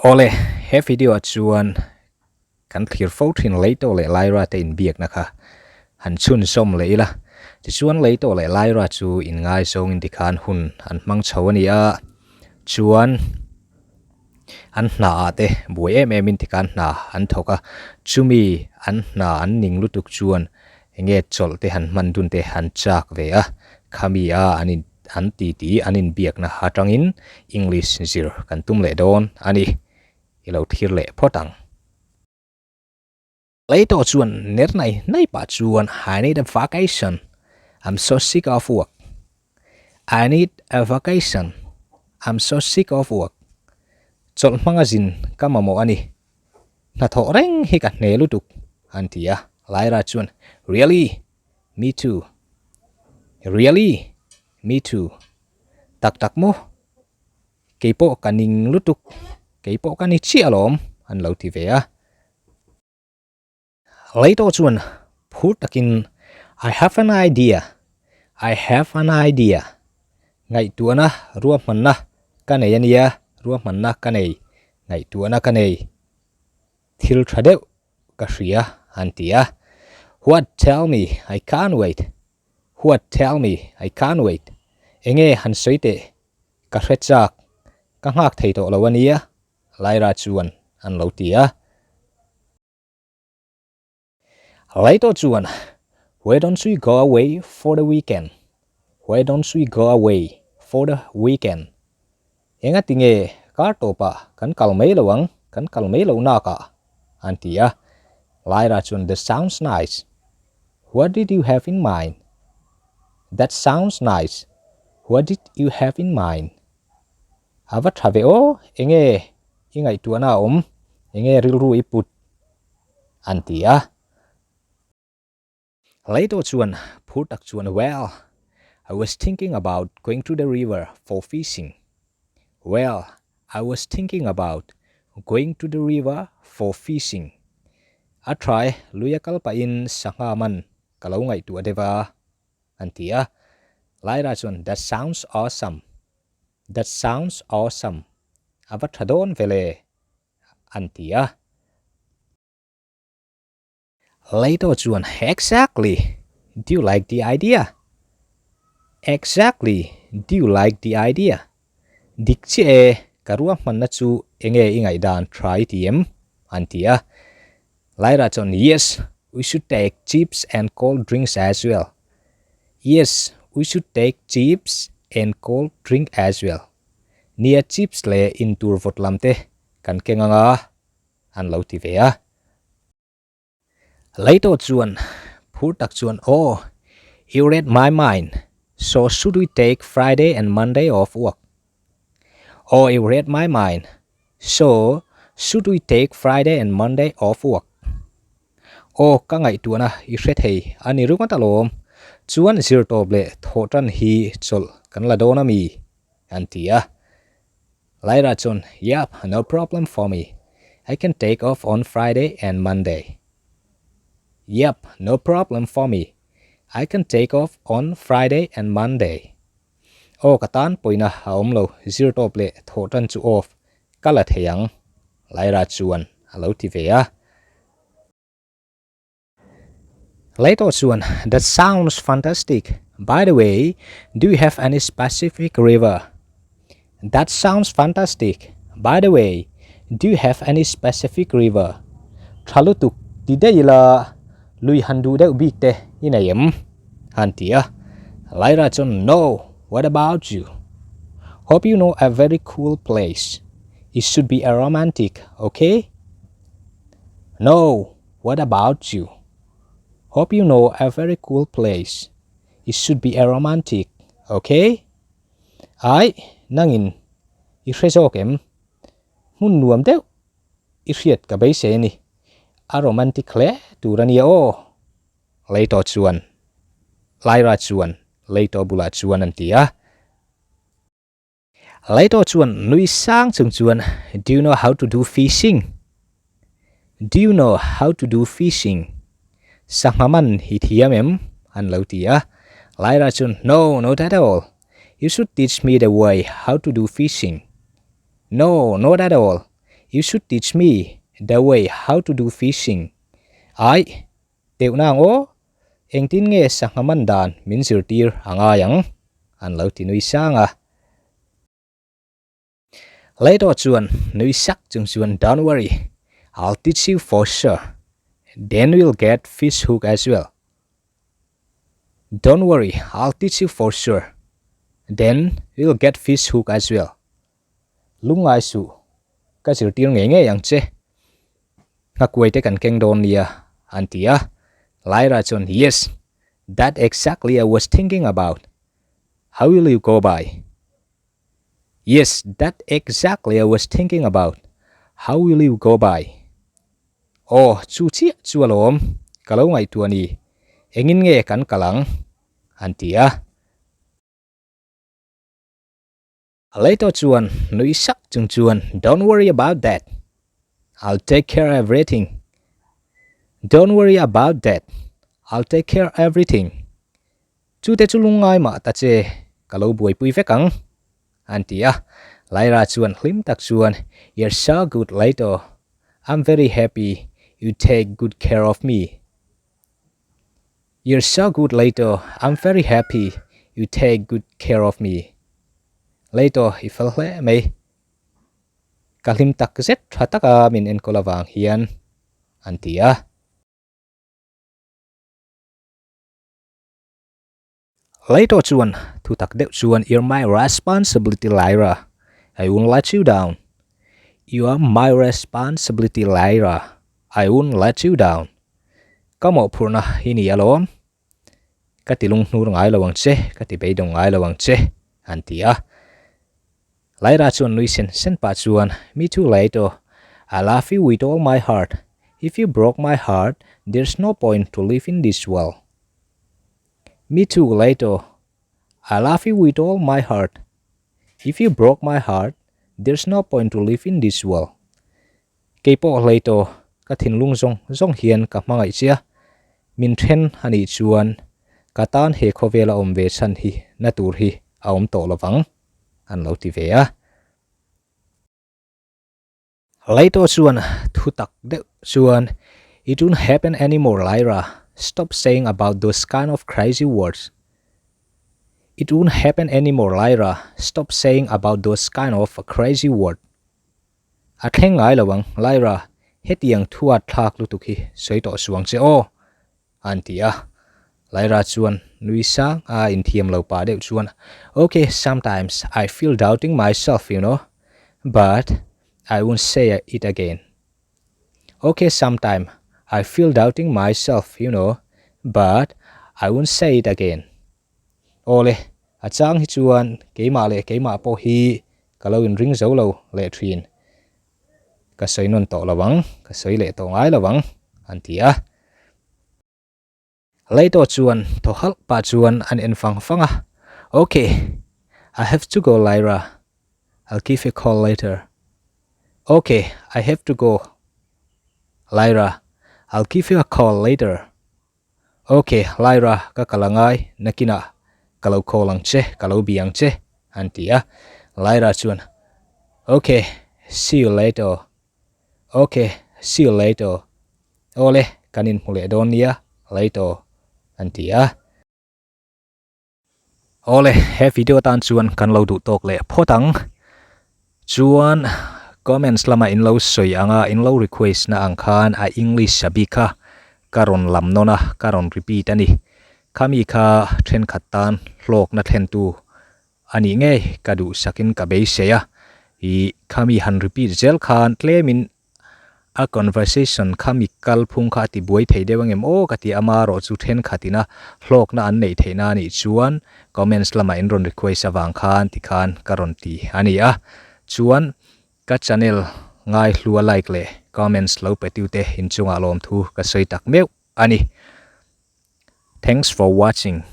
Awle, he video ah chuan kan thlir fo thin Leito leh Lyra te inbiakna kha han chhunzawm leh ila. Tichuan Leito leh Lyra chu inngaizawngin tikhan hun an hmang chho a ni a, chuan an hna ah te buai em em in tikhan hna an thawk a, chumi an hna an ning lutuk chuan enge chawlh te han hman dun te han chak ve a, khami a an in an ti ti an inbiakna atangin English zir kan tum leh dawn a ni, i lo thlir leh phawt ang. Lei tawh chuan ner nai nai pah chuan I need a vacation, I'm so sick of work. I need a vacation, I'm so sick of work. Chawlh hmanga zin ka mamawh a ni. Hnathawh reng hi ka hne lutuk, an ti a. Lyra chuan, Really? Me too. Really? Me too. Tak tak maw? Kei pawh ka ning lutuk. Kei pawh ka ni chiah alawm, an lo ti ve a. Leito chuan phur takin, I have an idea, I have an idea, ngaihtuahna ruahmanna ka nei a nia, ruahmanna ka nei, ngaihtuahna ka nei, thil tha deuh ka hria, an ti a. What, tell me, I can't wait, what, tell me, I can't wait, enge han sawi teh, ka hre chak, ka nghak thei tawh lo a nia, Lyra chuan an lo ti a. Leito chuan, Why don't we go away for the weekend? Why don't we go away for the weekend? Enga tinge kar tawpah kan kal mai lo ang, kan kal mai lo nakah? an ti a. Lyra chuan, That sounds nice. What did you have in mind? That sounds nice. What did you have in mind? A va tha ve aw, enge i ngaihtuahna a awm, enge rilru i put? an ti a. Leito chuan phur tak chuan, Well, I was thinking about going to the river for fishing. Well, I was thinking about going to the river for fishing. A tha e, lui a kal pahin sangha man ka lo ngaihtuah deuh a, an ti a. Lyra chuan, That sounds awesome. That sounds awesome. A va tha dawn vele, an ti a. Leito chuan, Exactly! Do you like the idea? Exactly! Do you like the idea? Dik chiah e, ka ruahmanna chu enge i ngaihdan tha i ti em? an ti a. Lyra chuan, Yes, we should take chips and cold drinks as well. Yes, we should take chips and cold drink as well. Nia chips leh intur vawt lam te kan keng anga an lo ti ve a. Leito chuan phur tak chuan, Oh, you read my mind, so should we take Friday and Monday off work? Oh, you read my mind, so should we take Friday and Monday off work? Aw, ka ngaihtuahna i hre thei a ni ringawt alawm. Chuan zirtawp leh thawhtan hi chawlh kan la dawn a mi? an ti a. Lyra chuan, Yup, no problem for me. I can take off on Friday and Monday. Yup, no problem for me. I can take off on Friday and Monday. Aw, ka tan pawina a awm lo, zirtawp leh thawhtan chu off ka la thei ang, Lyra chuan a lo ti ve a. Leto chuan, That sounds fantastic. By the way, do you have any specific river? That sounds fantastic. By the way, do you have any specific river? Tha lutuk ti daih ila, lui han duh deuh bik te i nei em? Han ti a. Lyra chuan, No, what about you? Hope you know a very cool place. It should be a romantic, okay? No, what about you? Hope you know a very cool place. It should be a romantic, okay? Ai, nangin i hre zawk em? Hmun nuam deuh i hriat ka beisei a ni. A romantic hle tur a nia aw. Leito chuan, Lyra chuan Leito bulah chuan an ti a. Leito chuan nui sang chung chuan, Do you know how to do fishing? Do you know how to do fishing? Sangha man hi thiam em? An lo ti a. Lyra chuan, No, not at all. You should teach me the way how to do fishing. No, not at all. You should teach me the way how to do fishing. Aih, teuh nang aw, engtin nge sangha man dan min zirtir a ngai ang? An lo ti nui sang a. Leto chuan nui sak chung chuan Don't worry, I'll teach you for sure. Then we'll get fish hook as well. Don't worry, I'll teach you for sure. Then we'll get fish hook as well. Lungngai suh, ka zirtir ngei ngei ang che. Nghakuai te kan keng dawn nia, an ti a. Lyra chuan, Yes, that exactly I was thinking about. How will you go by? Yes, that exactly I was thinking about. How will you go by? Aw, chu chiah chu alawm, ka lo ngaihtuah ni. Engin nge kan kal ang? An ti a. A lei tawh chuan nui sak chung chuan, Don't worry about that. I'll take care everything. Don't worry about that. I'll take care everything. Chu te chu lungngai mah ta che, ka lo buaipui vek ang, an ti a. Lyra chuan hlim tak chuan, You're so good Leito, I'm very happy you take good care of me. You're so good Leito, I'm very happy you take good care of me. Leito, i fel hle mai. Ka hlim tak zet tha taka min enkawl avang hian, an ti a. Leto chuan thu tak deuh chuan You're my responsibility Lyra, I won't let you down. You are my responsibility Lyra, I won't let you down. Ka mawhphurhna hi ni alawm. Ka ti lunghnur ngai lo ang che, ka ti beidawng ngai lo ang che, an ti a. Lyra chuan nui sen sen pah chuan Me too Leto, I love you with all my heart. If you broke my heart, there's no point to live in this world. Me too Leto, I love you with all my heart. If you broke my heart, there's no point to live in this world. Keipawh Leto, ka thinlung zawng zawng hian ka hmangaih che a, min then a nih chuan ka tan he khawvela awm ve chhan hi na tur hi a awm tawh lovang, an lo ti ve a. Leto chuan thu tak deuh chuan, It won't happen anymore Lyra, stop saying about those kind of crazy words. It won't happen anymore Lyra, stop saying about those kind of crazy word. A thleng ngai lo ang Lyra, hetiang thuat thlak lutuk hi sawi tawh suang che aw, an ti a. Lyra chuan nui sang a inthiam lo pah deuh chuan, Ok, sometimes I feel doubting myself you know, but I won't say it again. Ok, sometime I feel doubting myself, you know, but I won't say it again. Awle, a chang hi chuan keimah leh keimah pawh hi ka lo inring zo lo leh thin. Ka sawi nawn tawh lo ang, ka sawi leh tawh ngai lo ang, an ti a. Leito chuan thaw halh pah chuan an en fang fang a, Ok, I have to go Lyra, I'll give a call later. Ok, I have to go Lyra, I'll give you a call later. Ok, Lyra, ka kal angai, nakinah ka lo call ang che, ka lo bi ang che, an ti a. Lyra chuan, Ok, see you later. Ok, see you later. Awle, kan inhmu leh dawn nia, later, an ti a. Awle, he video atan chuan kan lo duh tawk leh phawt ang. Chuan, comments lama in lo sawi anga in lo request na ang khan a English a bik kha ka rawn lam nawn a, ka rawn repeat a ni. Khami kha thenkhat tan hlawkna thlentu A nih ngei, ka duhsakin ka beisei a, i khami han repeat zel khan tlemin a conversation khami kalphung kha a ti buai thei deuh angem aw ka ti a, amarawh chu thenkhatin a hlawkna an neih theihna a nih chuan comments lamah in rawn request avang khan tikhan ka rawn ti a ni a, chuan ka channel ngaihlua like leh comments lo pe tute inchungah lawmthu ka sawi tak meuh a ni. Thanks for watching.